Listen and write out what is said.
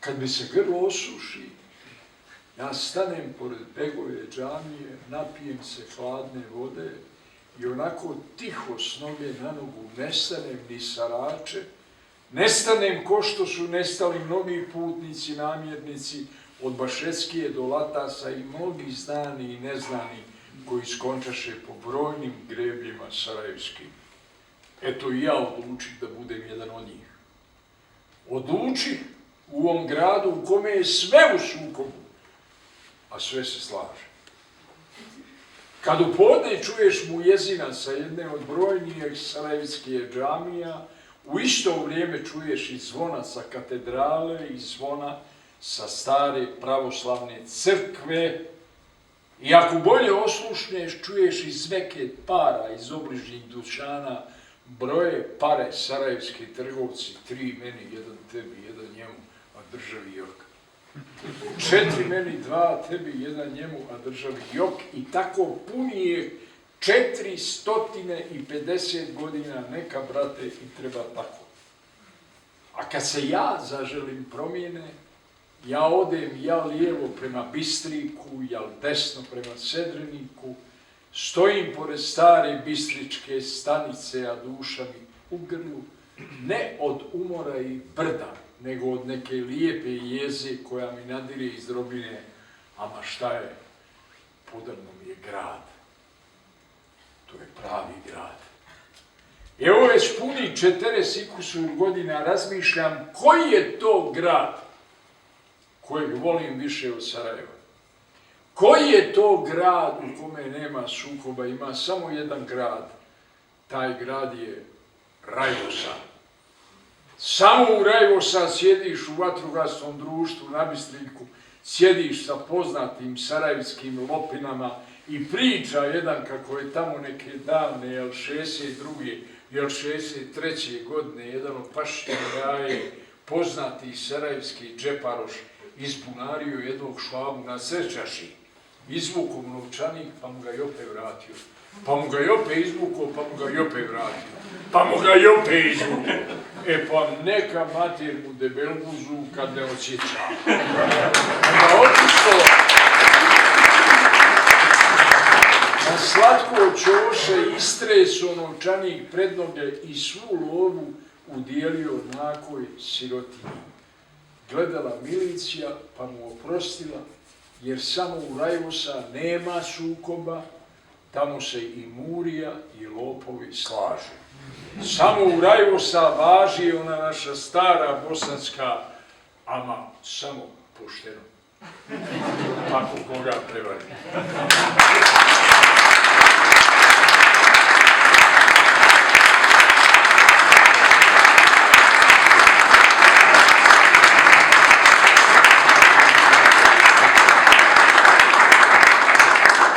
kad mi se grlo osuši, ja stanem pored Begove džamije, napijem se hladne vode i onako tiho s noge na nogu nestanem ni sarače, nestanem ko što su nestali mnogi putnici, namjernici, od Bašeckije do Latasa i mnogi znani i neznani koji skončaše po brojnim grebljima sarajevskim. Eto i ja odlučih da budem jedan od njih. Odlučih u ovom gradu u kome je sve u sukobu, a sve se slaže. Kad u podne čuješ mujezina sa jedne od brojnijih sarajevskih džamija, u isto vrijeme čuješ i zvona sa katedrale i zvona sa stare pravoslavne crkve i ako bolje oslušneš, čuješ i zveket para iz obližnjih dućana, broje pare sarajevski trgovci, 3 meni, 1 tebi, 1 njemu, a državi jok. 4 meni, 2 tebi, 1 njemu, a državi jok. I tako punije 450 godina, neka, brate, i treba tako. A kad se ja zaželim promjene, ja odem, ja lijevo prema Bistriku, ja desno prema Sedreniku, stojim pored stare bistričke stanice, a duša mi u grlu, ne od umora i brda, nego od neke lijepe jeze koja mi nadire iz drobine, ama šta je, podavno mi je grad. To je pravi grad. Evo već puni 40 godina razmišljam koji je to grad kojeg volim više od Sarajeva. Koji je to grad u kome nema sukoba, ima samo jedan grad. Taj grad je Rajvosa. Samo u Rajvosa sjediš u vatrogasnom društvu na Bistriku, sjediš sa poznatim sarajevskim lopinama i priča jedan kako je tamo neke davne, 62. 63. godine, jedan od Pašine Raje, poznati sarajevski džeparoš, izbunario jednog švabu na srećaši, izvukao novčanik, pa mu ga i opet vratio. Pa mu ga i opet izvukao, pa mu ga i opet vratio. Pa mu ga i opet izvukao. E pa neka mater mu debelguzu kad ne osjeća. Onda otišlo na slatko čoše istreso novčanik pred noge i svu lovu udijelio nakoj sirotinji. Gledala milicija, pa mu oprostila, jer samo u Rajvosa nema sukoba, tamo se i murija i lopovi slažu. Samo u Rajvosa važi ona naša stara bosanska, ama samo pošteno. Ako koga prevari.